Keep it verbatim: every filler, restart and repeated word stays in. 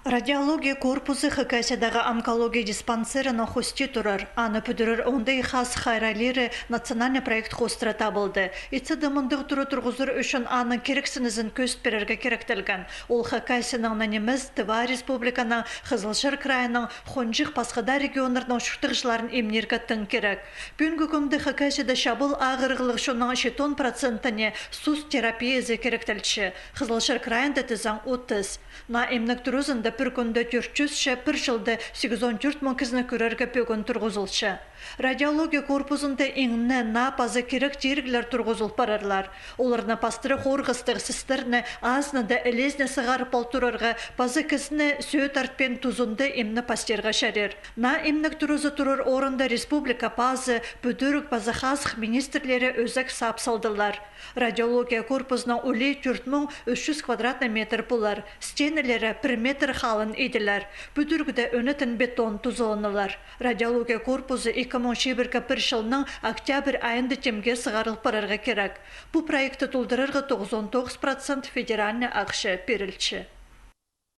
Радиология корпузы Хакасиядағы онкология диспансерінің хости турар. Аны пӱдірер оңдай хазых хайраллиры национальный проект хоостыра табылды. Итсе дее мындағ тура турғызар ӱчӱн аның кирексінізін кӧзіт пирерге киректелген. Ол Хакасияның на нимес, Тыва Республиканың, Хызылчар крайының, хонҷых пасха даа регионнарның чуртағҷыларын имнирге тың кирек. Пӱӱнгі кӱнде Хакасияда чабал ағырығлығ чонның читон процентіне сус терапиязы киректелче, Хызылчар крайында тізең отыс. Наа имнег туразында пір кӱнде тӧрт чӱс че, пір чылда сигізон тӧрт муң кізіні кӧрерге пӧгін турғызылча. Радиология корпузында иң не наа паза кирек тиріглер турғызыл парарлар. Оларны пастыра хорғыстығ сестер не азынаң даа ілезіне сығарып ал турарға паза кізіні сӧӧ тартпин тузында имні пастирға чарир. Наа имнег туразы турар орында республика пазы, пӱдіріг паза хазых министрлері ӧзек сап салдылар. Радиология корпузының улии тӧрт муң ӱс чӱс квадратный метр полар, стенелері пір метр халын иділер, пӱдірігде ӧнетін бетон тузаланылар. Радиология корпузы ікі муң чибіргі пір чылның октябрь айында тимге сығарыл парарға кирек. Пу проектті толдырарға тоғызон тоғыс процент федеральный ахча пирілче.